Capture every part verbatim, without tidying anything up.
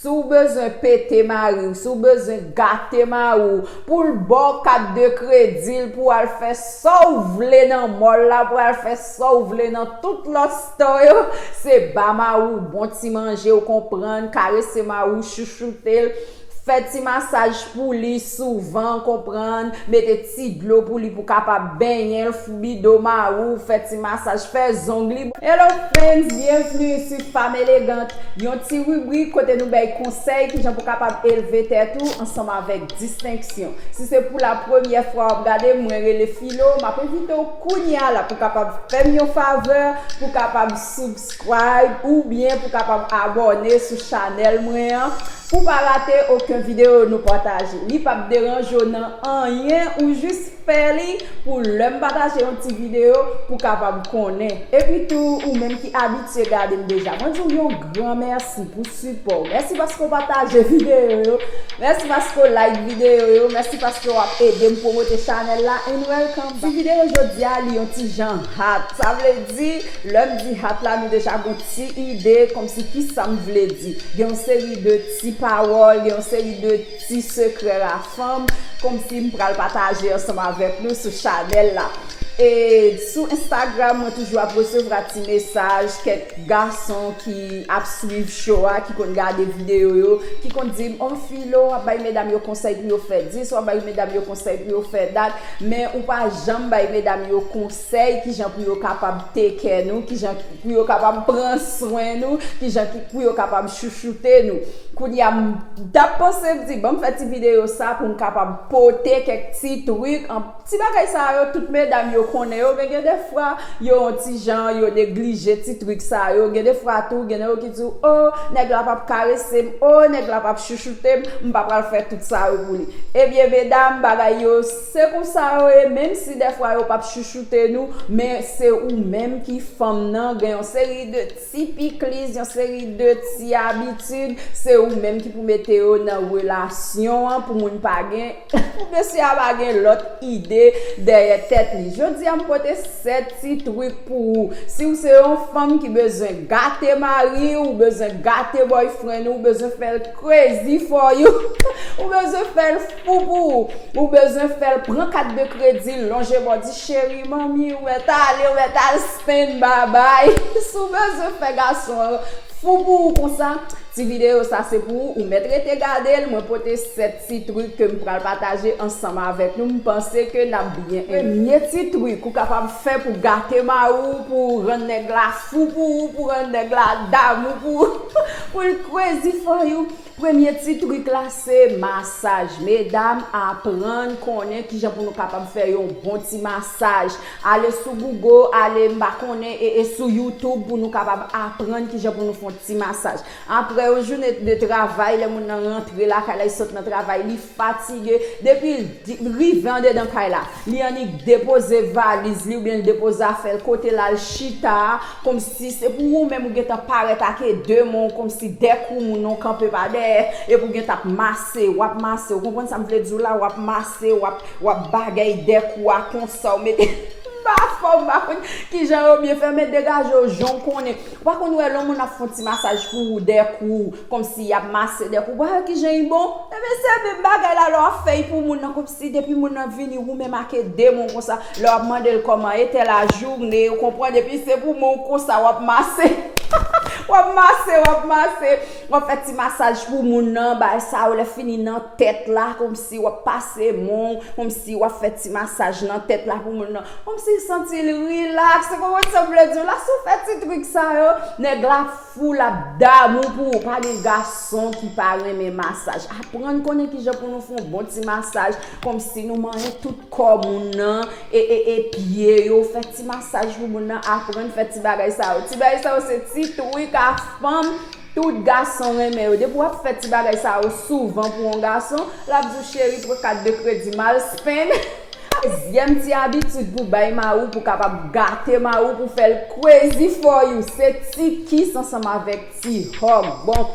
Si w bezwen pete mari w, si w bezwen gate mari w, pou l ba w kat de kredi l, pou w al fè sa w vle nan mòl la, pou w al fè sa w vle nan tout lòt store yo, se ba mari w bon ti manje, w konprann, karese mari w, chouchoute l, fè ti masaj pou li souvan, konprann, mete ti dlo pou li pou kapab benyen l, foubi do mari w, fè ti masaj, fè zong li. Hello friends, byenvni sou Femme Élégante, yon ti ribrik kote nou bay konsèy kijan pou kapab elve tèt ou ansanm avèk distenksyon. Si se pou la premyè fwa w ap gade m, mwen rele Filo, m ap envite w kounye a la pou kapab fè m yon favè, pou kapab subscribe oubyen pou kapab abòne sou chanèl mwen an, pou pa rate okenn videyo nou pataje. Li p ap deranje w nan anyen, ou jis fè li pou lè m pataje yon ti videyo pou kapab konnen. Epi tou, ou menm ki abitye gade m deja, mwen di w yon gran mèsi pou sipò w. Mèsi paske w pataje videyo yo. Mèsi paske w like videyo yo. Mèsi paske w ap ede m pwomote chanèl la. And welcome back. Ti videyo jodi a, li yon ti jan hot. Sa vle di, lè m di hot la, nou deja gon ti ide kòmsi kisa m vle di. Gen yon seri de ti pawòl, gen yon seri de ti sekrè lafanm, kòmsi m pral pataje ansanm avèk nou sou chanèl la. E sou Instagram, mwen toujou ap resevwa ti mesaj, kèk gason ki ap swiv show a, ki konn gade videyo yo, ki konn di m, "O Filo, w ap bay medam yo konsèy pou yo fè dis, w ap bay medam yo konsèy pou yo fè dat, men ou pa janm bay medam yo konsèy kijan pou yo kapab take care nou, kijan pou yo kapab pran swen nou, kijan ki, pou yo kapab chouchoute nou." Kounye a, m t ap panse m di, "Ban m fè ti videyo sa pou m kapab pote kèk ti trik." An, ti bagay sa yo, tout medam yo konnen yo, men gen de fwa, yo yon ti jan, yo neglije ti trik sa yo. Gen de fwa tou, gen de yo ki di w, "O, nèg la p ap karese m, o, nèg la p ap chouchoute m, m pa pral fè tout sa yo pou li." Ebyen, medam, bagay yo, se konsa yo ye, menm si de fwa yo p ap chouchoute nou, men se ou menm ki fanm nan, gen yon seri de ti pikliz, yon seri de ti abitid, se ou menm ki pou mete yo nan relasyon an, pou moun pa gen, pou mesye a pa gen lòt ide dèyè tèt li. Jodi a, m pote sèt ti trik pou ou. Si w se yon fanm ki bezwen gate mari w, ou bezwen gate boyfriend ou, ou bezwen fè l crazy for you, ou bezwen fè l fou pou ou, ou bezwen fè l pran kat de kredi, lonje bò, di, "Cheri, manmi, ou mèt ale, ou mèt al spend, babay." Si w bezwen fè gason an fou pou ou konsa, ti videyo sa se pou ou, ou mèt rete gade l. Mwen pote sèt ti trik ke m pral pataje ansanm avèk nou. M panse ke n ap byen enjoy. Premye ti trik ou kapab fè pou gate mari w, pou rann nèg la fou pou ou, pou rann nèg la damou pou ou, pou l crazy for you. Premye ti trik la se masaj. Medam, aprann konnen kijan pou nou kapab fè yon bon ti masaj. Ale sou Google, ale, m pa konnen, e, e sou YouTube pou nou kapab aprann kijan pou nou fè yon ti masaj. Apre yon jounen de travay, lè moun nan rantre lakay la, li sot nan travay, li fatige. Depi l di-, rive andedan kay la, li annik depoze valiz li oubyen l depoze afè l kote l al chita a, kòmsi se pou ou menm ou gentan parèt ake de men w, kòmsi dèkou moun nan w kanpe pa dèyè, epi w gentan ap mase, w ap mase, w konprann sa m vle di w la, w ap mase, w ap, w ap bagay dèkou a konsa, w mete m pa fè w, m pa konn kijan yo byen fè, men degaje w jan w konnen. Ou pa konn wè lè yon moun ap fè yon ti masaj pou ou dèkou, kòmsi y ap mase dèkou, ou pa wè kijan li bon? Ebyen, se menm bagay la, lè w ap fè l pou moun nan, kòmsi depi moun nan vini, ou menm ake de men w konsa, lè w ap mande l kòman e te lajounen, ou konprann, epi se pou men w konsa, w ap mase. W ap mase, w ap mase, w ap fè ti masaj pou moun nan, bay sa yo, lè fini nan tèt la, kòmsi w ap pase men w, kòmsi w ap fè ti masaj nan tèt la pou moun nan, kòmsi l santi l rilaks, ou konprann sa m vle di w la, si w fè ti trik sa yo, nèg la fou, l ap damou pou ou. Pa gen gason ki pa renmen masaj. Aprann konnen kijan pou nou fè yon bon ti masaj, kòmsi nou manyen tout kò moun nan, e, e, e pye yo, fè ti masaj pou moun nan, aprann fè ti bagay sa yo. Ti bagay sa yo se ti trik a fanm, tout gason renmen yo. Depi w ap fè ti bagay sa yo souvan pou yon gason, l ap di w, "Cheri, pran kat de kredi m al spend." Dezyèm ti abitid pou bay mari w, pou kapab gate mari w, pou fè l crazy for you, se ti kiss ansanm avèk ti hug. Bon,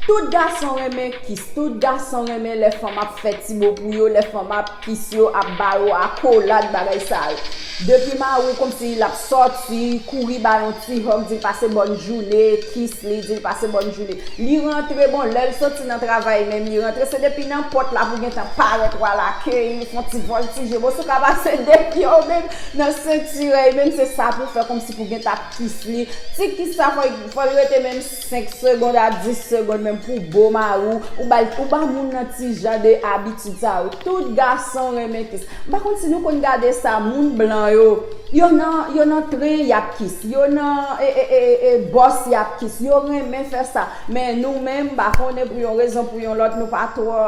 Tout gason renmen kis, tout gason renmen lè fanm ap fè ti mo pou yo, lè fanm ap kis yo, ap ba yo akolad, bagay sa yo. Depi mari w kòmsi l ap sòti, kouri ba yon ti hug, di l pase bòn jounen, kis li, di l pase bòn jounen. Li rantre, bon, lè l soti nan travay menm, li rantre, se depi nan pòt la pou gentan parèt w al akeyi l, fè yon ti vòltije, bon, si w ka pase de pye w menm nan senti w, menm se sa pou w fè kòmsi pou gentan ap kis li. Ti kis sa, fò, fò l rete menm senk segonn a dis segonn menm pou bo mari w, ou ba, ou ba moun nan ti jan de abitid sa yo. Tout gason renmen kis. M pa konn si nou konn gade sa, moun blan yo, yo nan, yo nan tren y ap kis, yo nan e, e, e, e, bòs y ap kis, yo renmen fè sa. Men nou menm, m pa konnen pou yon rezon pou yon lòt, nou pa twò,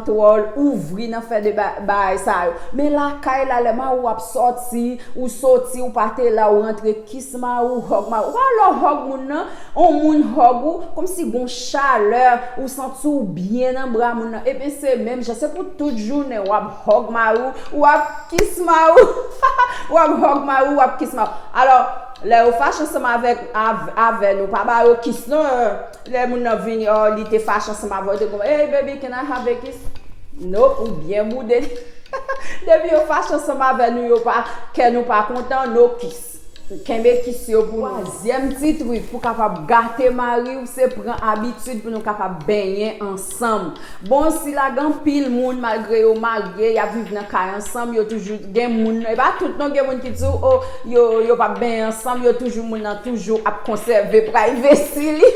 twò ouvri nan fè de ba- bagay sa yo. Men lakay la, lè mari w ap sòti, ou soti, ou pa te la, ou rantre, kis mari w, hug mari w. Ou pa lè w hug moun nan, on moun hug ou, kòmsi gon chalè, ou santi w byen nan bra moun nan. Ebyen, se menm jan, se pou tout jounen w ap hug mari w, w ap kis mari w, w ap hug mari w, w ap kis mari w. Alò, lè yo fache ansanm avèk, av- avè nou, pa ba yo kis non. Lè moun nan vini, oh, li te fache ansanm avè w, te konn, "Hey baby, can I have a kiss?" Nope, ou byen boude. Depi yo fache ansanm avè nou, yo pa, kè nou pa kontan, no kiss. Kenbe kis yo pou nou. Twazyèm ti trik pou kapab gate mari w, se pran abitid pou nou kapab benyen ansanm. Bon, si la gen anpil moun, malgre yo marye, y ap viv nan kay ansanm, yo toujou gen moun, e pa tout non, gen moun ki di w, oh, yo, yo p ap benyen ansanm, yo toujou, moun nan toujou ap konsève prayvesi li.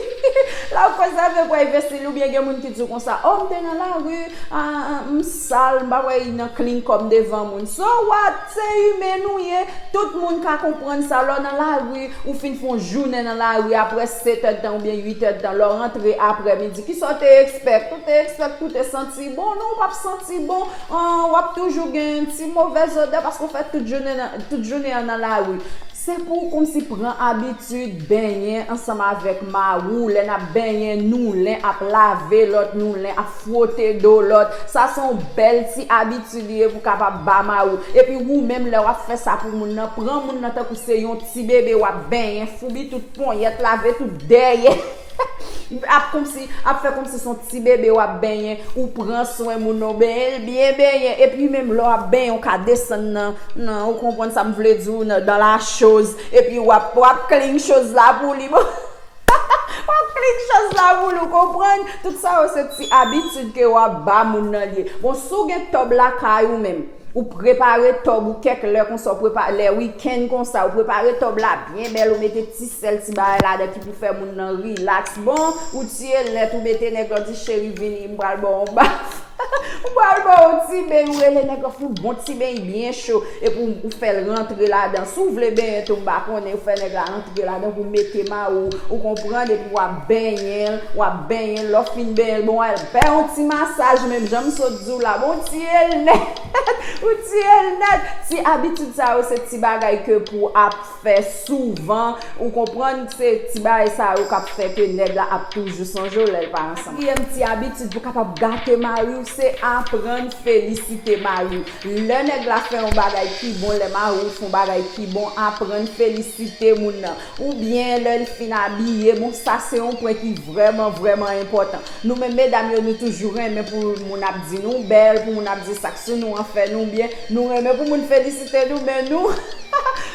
L ap konsève prayvesi li, oubyen gen moun ki di w konsa, oh, m te nan lari, ah, ah, m sal, m pa wè li nan klin kòm devan moun. So what? Se imen nou ye. Tout moun ka konprann sa. Lè w nan lari, ou fin fè yon jounen nan lari, apre sèt è tan oubyen uit è tan, lè w rantre aprèmidi, kisa w te expect? Ou te expect pou w te santi bon? Non, ou p ap santi bon. An, w ap toujou gen ti movèz odè paske w fè tout jounen nan, tout jounen an nan lari. Se pou w kòmsi pran abitid benyen ansanm avèk mari w. Lè n ap benyen, nou len ap lave lòt, nou len ap fwote do lòt. Sa se yon bèl ti abitid li ye pou kapab ba mari w. Epi ou menm, lè w ap fè sa pou moun nan, pran moun nan tankou se yon ti bebe w ap benyen, foubi tout ponyèt, lave tout dèyè. Ap kòmsi, ap fè kòmsi se yon ti bebe w ap benyen, ou pran swen moun nan, w benyen l byen benyen, epi menm lè w ap benyen, w ka desann nan, nan, ou konprann sa m vle di w, nan, dans la chose, epi w ap, w ap clean chose la pou li, bon. W ap clean chose la pou li, w konprann? Tout sa yo se ti abitid ke w ap ba moun nan li ye. Bon, si w gen tòb lakay ou menm, ou prepare tòb ou kèk lè konsa, ou prepa-, lè wikenn konsa, ou prepare tòb la byen bèl, ou mete ti sèl, ti bagay ladan ki pou fè moun nan rilaks. Bon, ou tiye l nèt, ou mete nèg la, ou di, "Cheri, vini, m pral ba w yon baf." Ou pral ba w yon ti beny, ou rele nèg la, fè yon bon ti beny byen cho, epi ou, ou fè l rantre ladan. Si w vle benyen tou, m pa konnen, ou fè nèg la rantre ladan pou mete mari w, ou konprann, epi w ap benyen l, w ap benyen l, lè w fin benyen l, bon, w al fè yon ti masaj, menm jan m sot di w la, bon, tiye l nèt, ou tiye l nèt. Ti abitid sa yo, se ti bagay ke pou w ap fè souvan, ou konprann, se ti bagay sa yo k ap fè ke nèg la ap toujou sonje w lè l pa ansanm. Katriyèm ti abitid pou kapab gate mari w, se aprann felisite mari w. Lè nèg la fè yon bagay ki bon, lè mari w fè yon bagay ki bon, aprann felisite moun nan. Oubyen lè l fin abiye, bon, sa se yon pwen ki vrèman, vrèman enpòtan. Nou menm medam yo, nou toujou renmen pou moun ap di nou bèl, pou moun ap di sa k sou nou an fè nou byen. Nou renmen pou moun felisite nou, men nou,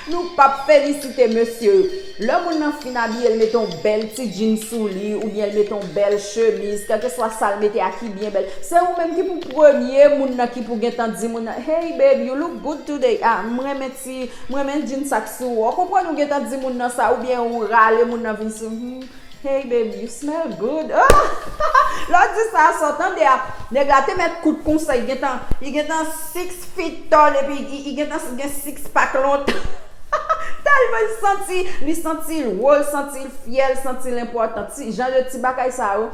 nou p ap felisite mesye yo. Lè moun nan fin abiye, l mete yon bèl ti jeans sou li, oubyen l mete yon bèl chemiz, kèlkeswa sa l mete a ki byen bèl. Se ou menm ki pou premye moun nan ki pou gentan di moun nan, "Hey babe, you look good today." Ah, m renmen ti, m renmen jeans sa k sou ou. Ou konprann, ou gentan di moun nan sa, oubyen ou rale moun nan vin sou, hmm, "Hey babe, you smell good." Lè w di sa, sa w tande a, nèg la te mèt kout konsa, li gentan, li gentan six feet tall, epi li, li gentan gen six pack lontan. Tèlman li santi, li santi l wo, li santi l fyè, li santi l enpòtan. Ti, jan de ti bagay sa yo,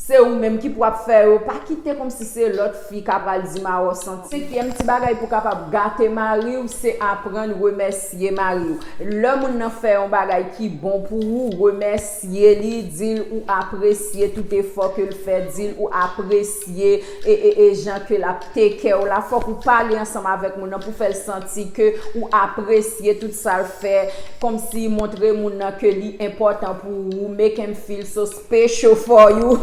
se ou menm ki pou ap fè yo. Pa kite kòmsi se lòt fi k ap pral di mari w santi. Senkyèm ti bagay pou kapab gate mari w, se aprann remèsye mari w. Lè moun nan fè yon bagay ki bon pou ou, remèsye li, di l ou apresye tout efò ke l fè, di l ou apresye e, e, e jan ke l ap take care w la. Fòk ou pale ansanm avèk moun nan pou fè l santi ke ou apresye tout sa l fè, kòmsi montre moun nan ke li enpòtan pou ou, make him feel so special for you.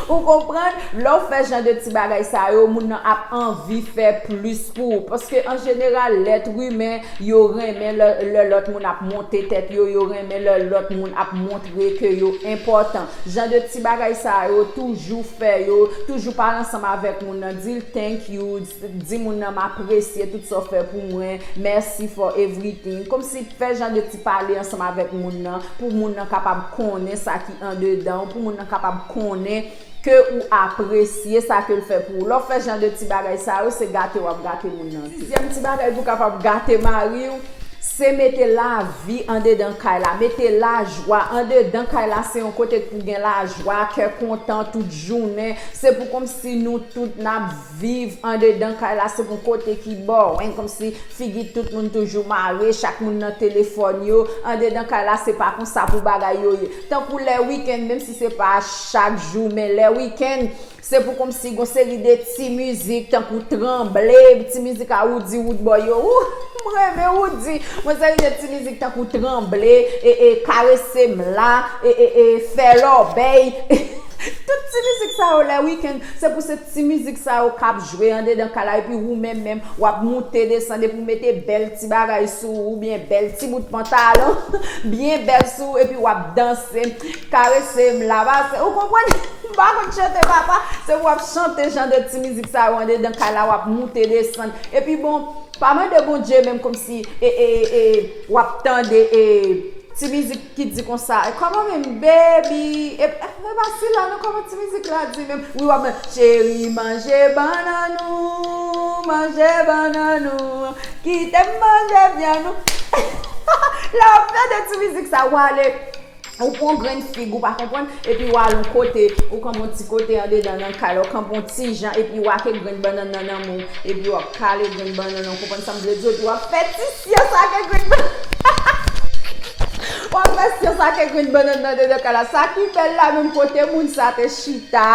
Ou konprann? Lè w fè jan de ti bagay sa yo, moun nan ap anvi fè plis pou ou. Paske an jeneral, lèt imen, yo renmen lè, lè lòt moun ap monte tèt yo, yo renmen lè lòt moun ap montre ke yo enpòtan. Jan de ti bagay sa yo, toujou fè yo, toujou pale ansanm avèk moun nan, di l thank you, di moun nan m apresye tout sa w fè pou mwen, merci for everything. Kòmsi fè jan de ti pale ansanm avèk moun nan, pou moun nan kapab konnen sa ki andedan w, pou moun nan kapab konnen ke ou apresye sa ke l fè pou ou. Lè w fè jan de ti bagay sa yo, se gate w ap gate moun nan. Sizyèm ti bagay pou w kapab gate mari w, se mete lavi andedan kay la, mete lajwa andedan kay la. Se yon kote pou gen lajwa, kè kontan tout jounen. Se pou kòmsi nou tout n ap viv andedan kay la. Se pou kote ki boring, kòmsi figi tout moun toujou mare, chak moun nan telefòn yo. Andedan kay la, se pa konsa pou bagay yo ye. Tankou lè wikenn, menm si se pa chak jou, men lè wikenn, se pou kòmsi gon seri de ti mizik, tankou Tranble, ti mizik a Roody Roodboy yo. Ou, m renmen Roody. Gon seri de ti mizik tankou Tranble, e, e, Karese m la, e, e, e, Fè lòbèy. Tout ti mizik sa yo lè wikenn, se pou se ti mizik sa yo k ap jwe andedan kay la, epi ou menm menm, w ap moute desann, epi w mete bèl ti bagay sou ou, oubyen bèl ti bout pantalon, byen bèl sou ou, epi w ap danse, karese m la, pase, ou konprann? M pa konn chante, papa, se pou w ap chante jan de ti mizik sa yo andedan kay la, w ap moute desann, epi bon, pa mande Bondye menm kòmsi, e, e, e, w ap tande, e, ti mizik ki di konsa, e, kòman menm, baby, e, e, e pa sila non, kòman ti mizik la di menm? Wi, w ap mande, cheri, manje bannann ou, manje bannann ou, kite m manje vyann ou. Lè w ap tande ti mizik sa, w ale, ou pran grenn fig, ou pa konprann, epi w al yon kote, ou kanpe yon ti kote andedan nan kay la, ou kanpe yon ti jan, epi w ake grenn bannann nan nan men w, epi w ap kale grenn bannann nan, ou konprann sa m vle di w, epi w ap fè ti syans ake grenn bannann. W ap fè syans ake grenn bannann nan andedan kay la. Sa ki bèl la, menm kote moun sa te chita,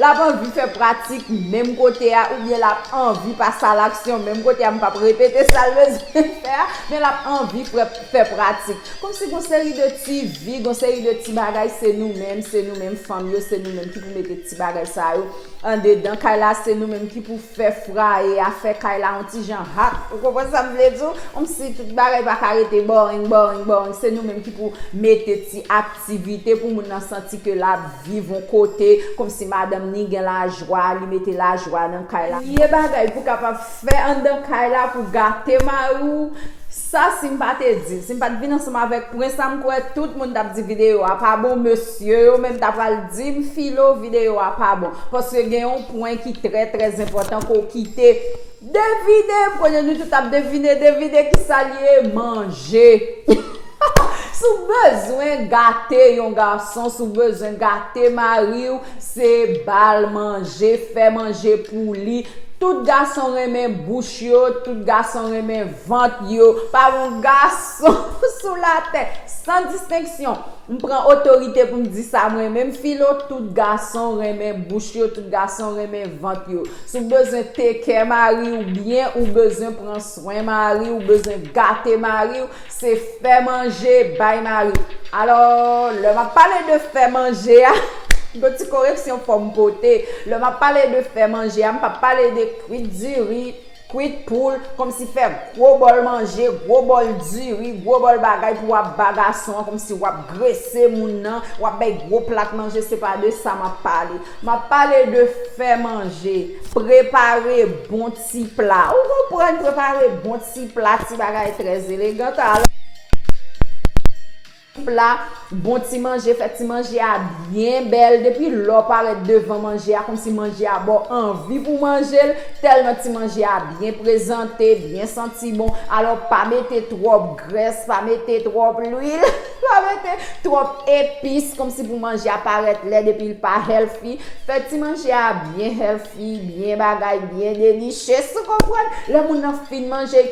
l ap anvi fè pratik menm kote a, oubyen l ap anvi pase a laksyon menm kote a, m p ap repete sa l bezwen fè a, men l ap anvi fè, fè pratik. Kòmsi gon seri de ti vi, gon seri de ti bagay, se nou menm, se nou menm fanm yo, se nou menm ki pou mete ti bagay sa yo andedan kay la, se nou menm ki pou fè fwaye a, fè kay la yon ti jan hot. Ou konprann sa m vle di w? Kòmsi tout bagay pa ka rete boring, boring, boring. Se nou menm ki pou mete ti aktivite pou moun nan santi ke l ap viv yon kote, kòmsi madanm ni gen lajwa, li mete lajwa nan kay la. Premye bagay pou kapab fè anndan kay la pou gate mari w, sa si m pa te di, si m pa t vin ansanm avèk Prince la, m kwè tout moun t ap di videyo a pa bon, mesye yo menm ta pral di m, Filo, videyo a pa bon. Paske gen yon pwen ki trè, trè enpòtan ke w kite devine, kounye a nou tout ap devine, devine kisa l ye, manje. Si w bezwen gate yon gason, si w bezwen gate mari w, se ba l manje, fè manje pou li. Tout gason renmen bouch yo, tout gason renmen vant yo. Pa yon gason sou latè, san distenksyon. M pran otorite pou m di sa, mwen menm, Filo, tout gason renmen bouch yo, tout gason renmen vant yo. Si w bezwen take care mari w byen, ou bezwen pran swen mari w, ou bezwen gate mari w, se fè manje bay mari w. Alò, lè m ap pale de fè manje a, gon ti koreksyon fò m pote. Lè m ap pale de fè manje a, m p ap pale de kwit diri, kwit poul, kòmsi fè gwo bòl manje, gwo bòl diri, gwo bòl bagay pou w ap ba gason an, kòmsi w ap grese moun nan, w ap bay gwo plat manje, se pa de sa m ap pale. M ap pale de fè manje, prepare bon ti pla. Ou konprann, prepare bon ti pla, ti bagay trè elegan. Alò, pla, bon ti manje, fè ti manje a byen bèl. Depi lè w parèt devan manje a, kòmsi manje a ba w anvi pou manje l, tèlman ti manje a byen prezante, byen santi bon. Alò, pa mete twòp grès, pa mete twòp lwil, pa mete twòp epis, kòmsi pou manje a parèt lèd epi l pa healthy. Fè ti manje a byen healthy, byen bagay, byen delicious, ou konprann? Lè moun nan fin manje,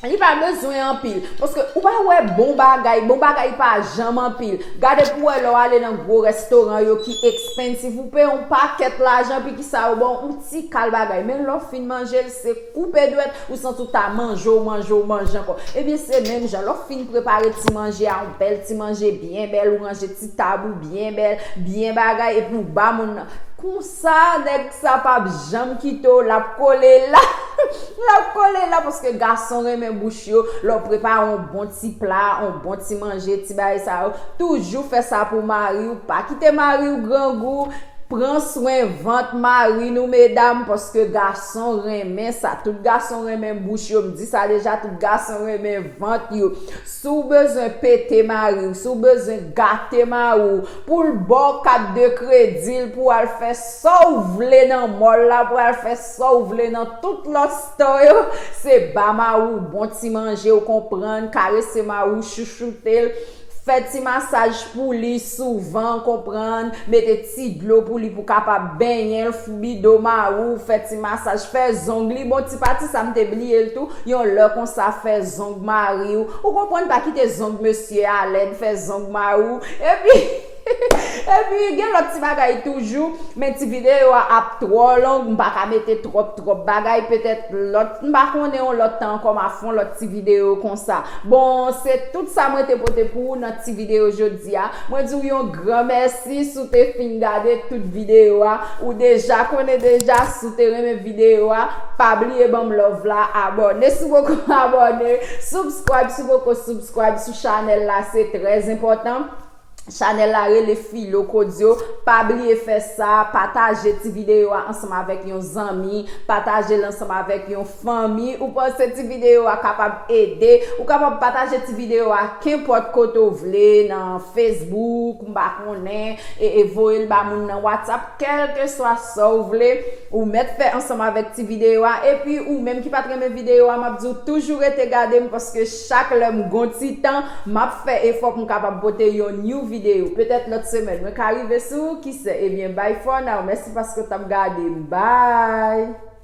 Li pa bezwen anpil. Paske ou pa wè bon bagay, bon bagay pa janm anpil. Gade pou wè lè w ale nan gwo restoran yo ki expensive, ou peye yon pakèt lajan, epi kisa yo ba w? Yon ti kal bagay. Men lè w fin manje l, se koupe dwèt, ou santi w ta manje, w manje, w manje ankò. Ebyen, se menm jan. Lè w fin prepare ti manje a, yon bèl ti manje byen bèl, ou ranje ti tab ou byen bèl, byen bagay, epi w ba moun nan. Konsa, nèg sa p ap janm kite w, l ap kole la. L ap kole la, paske gason renmen bouch yo. Lè w prepare yon bon ti pla, yon bon ti manje, ti bagay sa yo, toujou fè sa pou mari w. Pa kite mari w grangou. Pran swen vant mari nou, medam, paske gason renmen sa. Tout gason renmen bouch yo. M di sa deja, tout gason renmen vant yo. Si w bezwen pete mari w, si w bezwen gate mari w, pou l ba w kat de kredi l, pou w al fè sa w vle nan mall la, pou w al fè sa w vle nan tout lòt store yo, se ba mari w bon ti manje, w konprann, karese mari w, chouchoute l, fè ti masaj pou li souvan, konprann, mete ti dlo pou li pou kapab benyen l, foubi do mari w, fè ti masaj, fè zong li. Bon, ti pati sa m te bliye l tou. Yon lè konsa, fè zong mari w. Ou konprann, pa kite zong mesye a lèd, fè zong mari w. Epi, epi, gen lòt ti bagay toujou, men ti videyo a ap twò long, m pa ka mete twòp, twòp bagay, petèt lòt, m pa konnen, yon lòt tan ankò, m a fè yon lòt ti videyo konsa. Bon, se tout sa mwen te pote pou ou nan ti videyo jodi a. Mwen di w yon gran mèsi si w te fin gade tout videyo a. Ou deja konnen deja, si w te renmen videyo a, pa bliye ban m love la, abòne si w poko abòne, subscribe si w poko subscribe sou chanèl la, se trè enpòtan. Chanèl la rele Filo Kodyo. Pa bliye fè sa, pataje ti videyo a ansanm avèk yon zanmi, pataje l ansanm avèk yon fanmi. Ou panse ti videyo a kapab ede, ou kapab pataje ti videyo a kenpòt kote w vle, nan Facebook, m pa konnen, e, e voye l ba moun nan WhatsApp, kèlkeswa sa w vle. Ou mèt fè ansanm avèk ti videyo a. Epi ou menm ki pa t renmen videyo a, m ap di w toujou rete gade m, paske chak lè m gon ti tan, m ap fè efò pou m kapab pote yon new videyo. Petèt lòt semèn mwen ka rive sou ou, kisè. Ebyen, bye for now. Mèsi paske w t ap gade m. Bye!